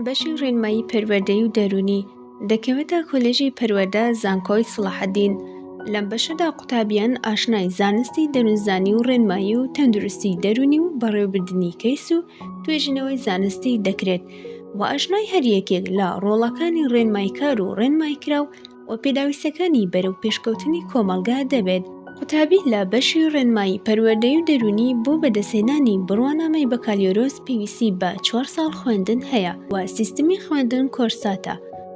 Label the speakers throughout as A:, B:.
A: بەشی ڕێنمایی پەروەردەیی و دەروونی دەکەوێتە کۆلێژی پەروەردە زانکۆی سڵاحەدین، لەم بەشەدا قوتابیان ئاشنای زانستی دەروونزانی و ڕێنمایی و تەندروستی دەروونی و بەڕێوەبردنی کەیس و توێژینەوەی زانستی دەکرێت و ئاشنای هەر یەکێک لە ڕۆڵەکانی ڕێنماییکار و ڕێنماییکراو و پێداویستیەکانی بەرەو پێشکەوتنی کۆمەڵگا دەبێت. قوتابی لە بەشی ڕێنمایی پەروەردەیی و دەروونی بۆ بەدەستهێنانی بڕوانامەی بەکالیۆرۆس پێویستی بە چوار ساڵ خوێندن هەیە و سیستمی خوێندن کۆرساتە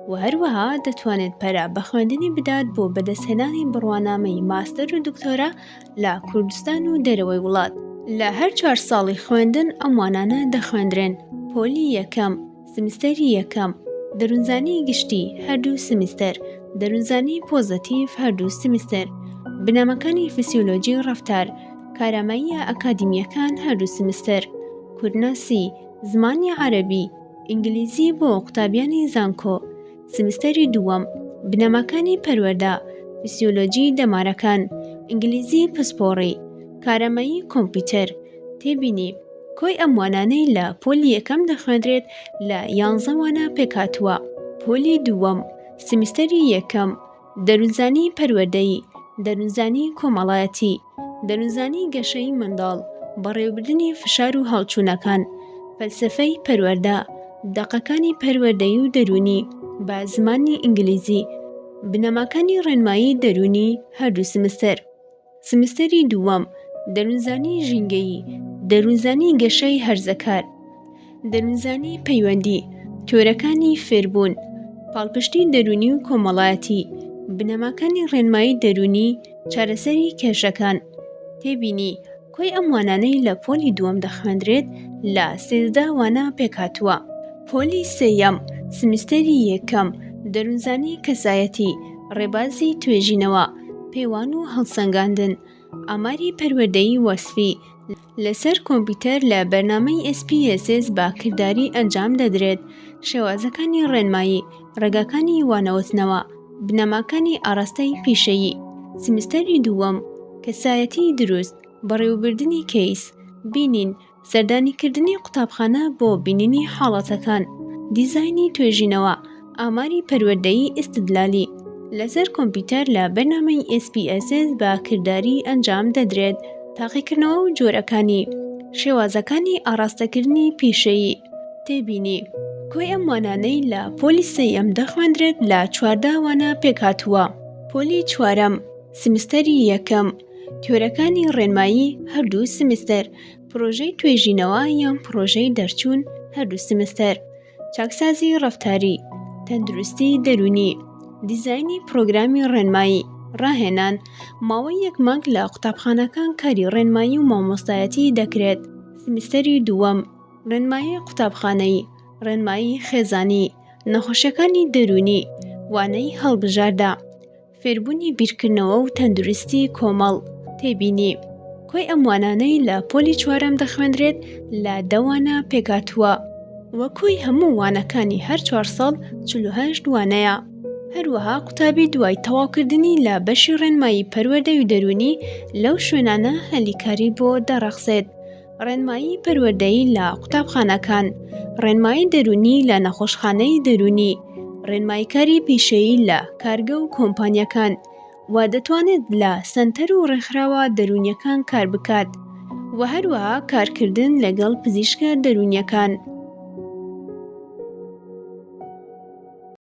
A: و هەروەها دەتوانێت پەرە بە خوێندنی بدات بۆ بەدەستهێنانی بڕوانامەی ماستەر و دکتۆرا لە کوردستان و دەرەوەی وڵات. لە هەر چوار ساڵی خوێندن ئەم وانانە دەخوێندرێن، پۆلی یەکەم، سمستەری یەکەم، دەروونزانی گشتی، هەردوو سمستەر، دەروونزانی پۆزەتیڤ، هەردوو سمستەر، بنەماکانی فسیۆلۆجی ڕەفتار، کارامەییە ئەکادیمییەکان، هەردوو سمستەر، کوردناسی، زمانی عەرەبی، ئینگلیزی بۆ قوتابیانی زانکۆ، سمستەری دووەم، بنەماکانی پەروەردە، فسیۆلۆجی دەمارەکان، ئینگلیزی پسپۆڕی، کارامەیی کۆمپیوتەر، تێبینی، کۆی ئەم وانانەی لە پۆلی یەکەم دەخوێندرێت لە یانزە وانە پێکهاتووە. پۆلی دووەم، سیمستەری یەکەم، دەروونزانی پەروەردەیی، دەروونزانی کۆمەڵایەتی، دەروونزانی گەشەی منداڵ، بەڕێوەبردنی فشار و هەڵچوونەکان، فەلسەفەی پەروەردە، دەقەکانی پەروەردەیی و دەروونی بە زمانی ئینگلیزی، بنەماکانی ڕێنمایی دەروونی هەردوو سمستەر. سمستەری دووەم، دەروونزانی ژینگەیی، دەروونزانی گەشەی هەرزەکار، دەروونزانی پەیوەندی، تیۆرەکانی فێربوون، پاڵپشتی دەروونی و کۆمەڵایەتی، بنەماکانی ڕێنمایی دەروونی، چارەسەری کێشەکان. تێبینی، کۆی ئەم وانانەی لە پۆلی دووەم دەخوێندرێت لە 13 وانە پێکهاتووە. پۆلی سێیەم، سمستەری یەکەم، دەروونزانی کەسایەتی، ڕێبازی توێژینەوە، پێوان و هەڵسەنگاندن، ئاماری پەروەردەیی وەسفی، لەسەر کۆمپیوتەر لە بەرنامەی SPSS بە کرداری ئەنجام دەدرێت، شێوازەکانی ڕێنمایی، ڕێگاکانی وانەوتنەوە، بنەماکانی ئاڕاستەی پیشەیی، سمستەری دووەم، کەسایەتیی دروست، بەڕێوەبردنی کەیس، بینین، سەردانیکردنی قوتابخانە بۆ بینینی حاڵەتەکان، دیزاینی توێژینەوە، ئاماری پەروەردەیی ئیستدلالی، لەسەر کۆمپیوتەر لە بەرنامەی SPSS بە کرداری ئەنجام دەدرێت، تاقیکردنەوە و جۆرەکانی، شێوازەکانی ئاڕاستەکردنی پیشەیی، تێبینی، کۆی ئەم وانانەی لە پۆلی سێیەم دەخوێندرێت لە 14 وانە پێکهاتووە. پۆلی چوارەم، سمستەری یەکەم، تیۆرەکانی ڕێنمایی هەردوو سمستەر، پڕۆژەی توێژینەوە یان پڕۆژەی دەرچوون هەردوو سمستەر، چاکسازی ڕەفتاری، تەندروستی دەروونی، دیزاینی پڕۆگرامی ڕێنمایی، ڕاهێنان، ماوەی یەک مانگ لە قوتابخانەکان کاری ڕێنمایی و مامۆستایەتی دەکرێت، سمستەری دووەم، ڕێنمایی قوتابخانەیی، ڕێنمایی خێزانی، نەخۆشیەکانی دەروونی، وانەی هەڵبژاردە. فێربوونی بیرکردنەوە و تەندروستی کۆمەڵ، تێبینی، کۆی ئەم وانانەی لە پۆلی چوارەم دەخوێندرێت لە دە وانە پێکهاتووە و کۆی هەموو وانەکانی هەر چوار ساڵ 48 وانەیە. هەروەها قوتابی دوای تەواوکردنی لە بەشی ڕێنمایی پەروەردەی و دەروونی لەو شوێنانە هەلی کاری بۆ دەڕەخسێت. ڕێنمایی پەروەردەیی لە قوتابخانەکان، ڕێنمایی دەروونی لە نەخۆشخانەی دەروونی، ڕێنماییکاری پیشەیی لە کارگە و کۆمپانیاکان، و دەتوانێت لە سەنتەر و ڕێکخراوە دەروونیەکان کار بکات، و هەروەها کارکردن لەگەڵ پزیشکە دەروونیەکان.